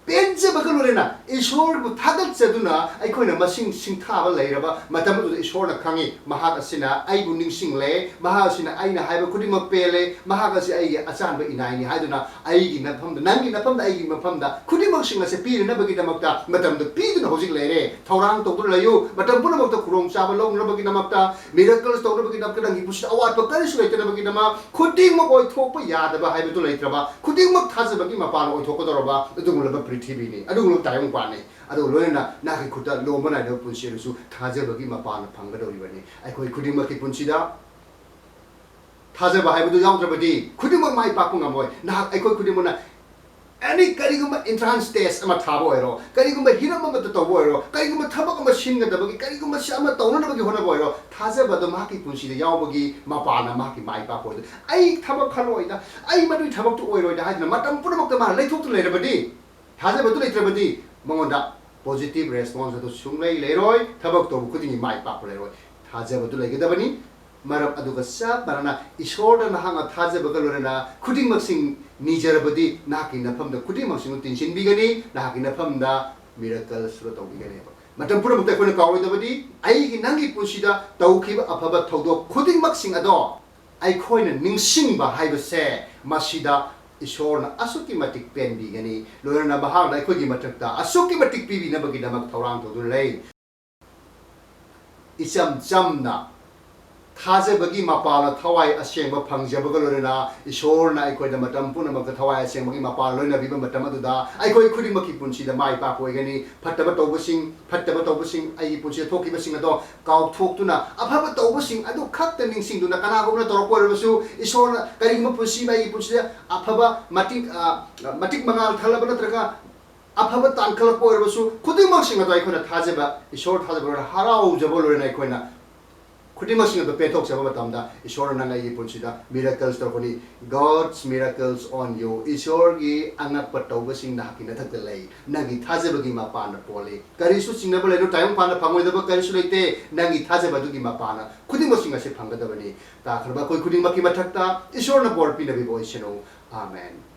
ꯄꯦꯟꯖꯕꯒ ꯂꯣꯏꯅꯅ ꯏꯁꯣꯔꯕꯨ ꯊꯥꯒꯠꯆꯗꯨꯅ ꯑꯩꯈꯣꯏꯅ ꯃꯁꯤꯡ ꯁꯤꯡꯊꯥꯕ ꯂꯩꯔꯕ ꯃꯇꯝ ꯑꯗꯨꯗ ꯏꯁꯣꯔꯅ ꯈꯪꯏ, ꯃꯍꯥꯛ ꯑꯁꯤꯅ ꯑꯩꯕꯨ ꯅꯤꯡꯁꯤꯡꯂꯦ, ꯃꯍꯥꯛ ꯑꯁꯤꯅ ꯑꯩꯅ ꯍꯥꯏꯕ ꯈꯨꯗꯤꯡꯃꯛ ꯄꯦꯜꯂꯦ, ꯃꯍꯥꯛ ꯑꯁꯤ ꯑꯩꯒꯤ ꯑꯆꯥꯟꯕ ꯏꯅꯥꯏꯅꯤ ꯍꯥꯏꯗꯨꯅ ꯑꯩꯒꯤ ꯅꯐꯝꯗ, ꯅꯪꯒꯤ ꯅꯐꯝꯗ, ꯑꯩꯒꯤ ꯃꯐꯝꯗ ꯈꯨꯗꯤꯡꯃꯛꯁꯤꯡ ꯑꯁꯦ ꯄꯤꯅꯅꯕꯒꯤꯗꯃꯛꯇ ꯃꯇꯝꯗꯨ ꯄꯤꯗꯨꯅ ꯍꯧꯖꯤꯛ ꯂꯩꯔꯦ꯫ ꯊꯧꯔꯥꯡ ꯇꯧꯗꯨꯅ ꯂꯩꯌꯨ꯫ ꯃꯇꯝ ꯄꯨꯝꯅꯃꯛꯇ ꯈꯨꯗꯣꯡꯆꯥꯕ ꯂꯧꯅꯅꯕꯒꯤꯗꯃꯛꯇ, miracles ꯇꯧꯅꯕꯒꯤꯗꯃꯛꯇ, ꯅꯪꯒꯤ ꯄꯨꯟꯁꯤꯗ ꯑꯋꯥꯠꯄ ꯀꯔꯤꯁꯨ ꯂꯩꯇꯅꯕꯒꯤꯗꯃꯛ, ꯈꯨꯗꯤꯡꯃꯛ ꯑꯣꯏꯊꯣꯛꯄ ꯌꯥꯗꯕ ꯍꯥꯏꯕꯗꯨ ꯂꯩꯇ꯭ꯔꯕ, ꯈꯨꯗꯤꯡꯃꯛ ꯊꯥꯖꯕꯒꯤ ꯃꯄꯥꯟ ꯑꯣꯏꯊꯣꯛꯀꯗꯧꯔꯕ ꯑꯗꯨꯒꯨꯝꯂꯕ ꯄ꯭ꯔꯤꯊꯤꯕꯤꯅꯤ, ꯑꯗꯨꯒꯨꯝꯂꯕ ꯇꯥꯏꯕꯪꯄꯥꯟꯅꯤ꯫ ꯑꯗꯨꯒ ꯂꯣꯏꯅꯅ ꯅꯍꯥꯛꯀꯤ ꯈꯨꯠꯇ ꯂꯣꯝꯕ ꯅꯥꯏꯗꯕ ꯄꯨꯟꯁꯤ ꯑꯗꯨꯁꯨ ꯊꯥꯖꯕꯒꯤ ꯃꯄꯥꯟꯅ ꯐꯪꯒꯗꯧꯔꯤꯕꯅꯤ꯫ ꯑꯩꯈꯣꯏ ꯈꯨꯗꯤꯡꯃꯛꯀꯤ ꯄꯨꯟꯁꯤꯗ ꯊꯥꯖꯕ ꯍꯥꯏꯕꯗꯨ ꯌꯥꯎꯗ꯭ꯔꯕꯗꯤ ꯈꯨꯗꯤꯡꯃꯛ ꯃꯥꯏ ꯄꯥꯛꯄ ꯉꯝꯃꯣꯏ꯫ ꯅꯍꯥꯛ, ꯑꯩꯈꯣꯏ ꯈꯨꯗꯤꯡꯃꯛꯅ ꯑꯦꯅꯤ, ꯀꯔꯤꯒꯨꯝꯕ entrance test ꯑꯃ ꯊꯥꯕ ꯑꯣꯏꯔꯣ, ꯀꯔꯤꯒꯨꯝꯕ ꯍꯤꯔꯝ ꯑꯃꯗ ꯇꯧꯕ ꯑꯣꯏꯔꯣ, ꯀꯔꯤꯒꯨꯝꯕ ꯊꯕꯛ ꯑꯃ ꯁꯤꯟꯒꯗꯕꯒꯤ, ꯀꯔꯤꯒꯨꯝꯕ ꯁꯤ ꯑꯃ ꯇꯧꯅꯅꯕꯒꯤ ꯍꯣꯠꯅꯕ ꯑꯣꯏꯔꯣ, ꯊꯥꯖꯕꯗꯣ ꯃꯍꯥꯛꯀꯤ ꯄꯨꯟꯁꯤꯗ ꯌꯥꯎꯕꯒꯤ ꯃꯄꯥꯟꯅ ꯃꯍꯥꯛꯀꯤ ꯃꯥꯏ ꯄꯥꯛꯄ ꯑꯣꯏꯗꯣꯏ꯫ "ꯑꯩ ꯊꯕꯛ ꯈꯜꯂꯣꯏꯗ, ꯑꯩ ꯃꯗꯨꯒꯤ ꯊꯕꯛꯇꯨ ꯑꯣꯏꯔꯣꯏꯗ" ꯍꯥꯏꯗꯅ ꯃꯇꯝ ꯄꯨꯝꯅꯃꯛꯇ ꯃꯥꯅ ꯂꯩꯊꯣꯛꯇꯨꯅ ꯂꯩꯔꯕꯗꯤ, ꯊꯥꯖꯕꯗꯨ ꯂꯩꯇ꯭ꯔꯕꯗꯤ ꯃꯉꯣꯟꯗ positive response ꯑꯗꯨ ꯁꯨꯡꯂꯩ ꯂꯩꯔꯣꯏ, ꯊꯕꯛ ꯇꯧꯕ ꯈꯨꯗꯤꯡꯒꯤ ꯃꯥꯏ ꯄꯥꯛꯄ ꯂꯩꯔꯣꯏ꯫ ꯊꯥꯖꯕꯗꯨ ꯂꯩꯒꯗꯕꯅꯤ꯫ ꯃꯔꯝ ꯑꯗꯨꯒ ꯆꯞ ꯃꯥꯟꯅꯅ ꯏꯁꯣꯔꯗ ꯅꯍꯥꯛꯅ ꯊꯥꯖꯕꯒ ꯂꯣꯏꯅꯅ ꯈꯨꯗꯤꯡꯃꯛꯁꯤꯡ ꯅꯤꯖꯔꯕꯗꯤ ꯅꯍꯥꯛꯀꯤ ꯅꯐꯝꯗ ꯈꯨꯗꯤꯡꯃꯛꯁꯤꯡꯗꯨ ꯇꯤꯟꯁꯤꯟꯕꯤꯒꯅꯤ, ꯅꯍꯥꯛꯀꯤ ꯅꯐꯝꯗ miracle ꯁꯨꯔ ꯇꯧꯕꯤꯒꯅꯦꯕ꯫ ꯃꯇꯝ ꯄꯨꯝꯅꯃꯛꯇ ꯑꯩꯈꯣꯏꯅ ꯀꯥꯎꯔꯣꯏꯗꯕꯗꯤ ꯑꯩꯒꯤ ꯅꯪꯒꯤ ꯄꯨꯟꯁꯤꯗ ꯇꯧꯈꯤꯕ ꯑꯐꯕ ꯊꯧꯗꯣꯛ ꯈꯨꯗꯤꯡꯃꯛꯁꯤꯡ ꯑꯗꯣ ꯑꯩꯈꯣꯏꯅ ꯅꯤꯡꯁꯤꯡꯕ ꯍꯥꯏꯕꯁꯦ ꯃꯁꯤꯗ ꯏꯁꯣꯔꯅ ꯑꯁꯨꯛꯀꯤ ꯃꯇꯤꯛ ꯄꯦꯟꯕꯤꯒꯅꯤ, ꯂꯣꯏꯅꯅ ꯃꯍꯥꯛꯅ ꯑꯩꯈꯣꯏꯒꯤ ꯃꯊꯛꯇ ꯑꯁꯨꯛꯀꯤ ꯃꯇꯤꯛ ꯄꯤꯕꯤꯅꯕꯒꯤꯗꯃꯛ ꯊꯧꯔꯥꯡ ꯇꯧꯗꯨꯅ ꯂꯩ꯫ ꯏꯆꯝ ꯆꯝꯅ ꯊꯥꯖꯕꯒꯤ ꯃꯄꯥꯜꯅ ꯊꯋꯥꯏ ꯑꯁꯦꯡꯕ ꯐꯪꯖꯕꯒ ꯂꯣꯏꯅꯅ ꯏꯁꯣꯔꯅ ꯑꯩꯈꯣꯏꯗ ꯃꯇꯝ ꯄꯨꯝꯅꯃꯛꯇ ꯊꯋꯥꯏ ꯑꯁꯦꯡꯕꯒꯤ ꯃꯄꯥꯜ ꯂꯣꯏꯅꯕꯤꯕ ꯃꯇꯝ ꯑꯗꯨꯗ ꯑꯩꯈꯣꯏ ꯈꯨꯗꯤꯡꯃꯛꯀꯤ ꯄꯨꯟꯁꯤꯗ ꯃꯥꯏ ꯄꯥꯛꯄ ꯑꯣꯏꯒꯅꯤ꯫ ꯐꯠꯇꯕ ꯇꯧꯕꯁꯤꯡ, ꯐꯠꯇꯕ ꯇꯧꯕꯁꯤꯡ, ꯑꯩꯒꯤ ꯄꯨꯟꯁꯤꯗ ꯊꯣꯛꯈꯤꯕꯁꯤꯡ ꯑꯗꯣ ꯀꯥꯎꯊꯣꯛꯇꯨꯅ ꯑꯐꯕ ꯇꯧꯕꯁꯤꯡ ꯑꯗꯨ ꯈꯛꯇ ꯅꯤꯡꯁꯤꯡꯗꯨꯅ ꯀꯅꯥꯒꯨꯝꯕꯅ ꯇꯧꯔꯛꯄ ꯑꯣꯏꯔꯕꯁꯨ ꯏꯁꯣꯔꯅ ꯀꯔꯤꯒꯨꯝꯕ ꯄꯨꯟꯁꯤ ꯑꯃ ꯑꯩꯒꯤ ꯄꯨꯟꯁꯤꯗ ꯑꯐꯕ ꯃꯇꯤꯛ, ꯑ, ꯃꯇꯤꯛ ꯃꯉꯥꯜ ꯊꯜꯂꯕ ꯅꯠꯇ꯭ꯔꯒ ꯑꯐꯕ ꯇꯥꯟꯈꯠꯂꯛꯄ ꯑꯣꯏꯔꯕꯁꯨ ꯈꯨꯗꯤꯡꯃꯛꯁꯤꯡ ꯑꯗꯣ ꯑꯩꯈꯣꯏꯅ ꯊꯥꯖꯕ, ꯏꯁꯣꯔ ꯊꯥꯖꯕ ꯂꯣꯏꯅ ꯍꯔꯥꯎꯖꯕ ꯂꯣꯏꯅ ꯑꯩꯈꯣꯏꯅ ꯈꯨꯗꯤꯡꯃꯛꯁꯤꯡ ꯑꯗꯨ ꯄꯦꯟꯊꯣꯛꯆꯕ ꯃꯇꯝꯗ ꯏꯁꯣꯔꯅ ꯅꯪ ꯑꯩꯒꯤ ꯄꯨꯟꯁꯤꯗ miracles ꯇꯧꯔꯛꯄꯅꯤ꯫ God's miracles on you. ꯏꯁꯣꯔꯒꯤ ꯑꯉꯛꯄ ꯇꯧꯕꯁꯤꯡ ꯅꯍꯥꯛꯀꯤ ꯅꯊꯛꯇ ꯂꯩ꯫ ꯅꯪꯒꯤ ꯊꯥꯖꯕꯒꯤ ꯃꯄꯥꯟꯗ ꯄꯣꯜꯂꯤ꯫ ꯀꯔꯤꯁꯨ ꯆꯤꯡꯅꯕ ꯂꯩꯔꯨ, ꯇꯥꯏꯕꯪ ꯄꯥꯟꯗ ꯐꯪꯉꯣꯏꯗꯕ ꯀꯔꯤꯁꯨ ꯂꯩꯇꯦ꯫ ꯅꯪꯒꯤ ꯊꯥꯖꯕ ꯑꯗꯨꯒꯤ ꯃꯄꯥꯟꯗ ꯈꯨꯗꯤꯡꯃꯛꯁꯤꯡ ꯑꯁꯤ ꯐꯪꯒꯗꯕꯅꯤ꯫ ꯇꯥꯈ꯭ꯔꯕ ꯑꯩꯈꯣꯏ ꯈꯨꯗꯤꯡꯃꯛꯀꯤ ꯃꯊꯛꯇ ꯏꯁꯣꯔꯅ ꯕꯣꯔ ꯄꯤꯅꯕꯤꯕ ꯑꯣꯏꯁꯅꯨ꯫ ꯑꯥꯃꯦꯟ꯫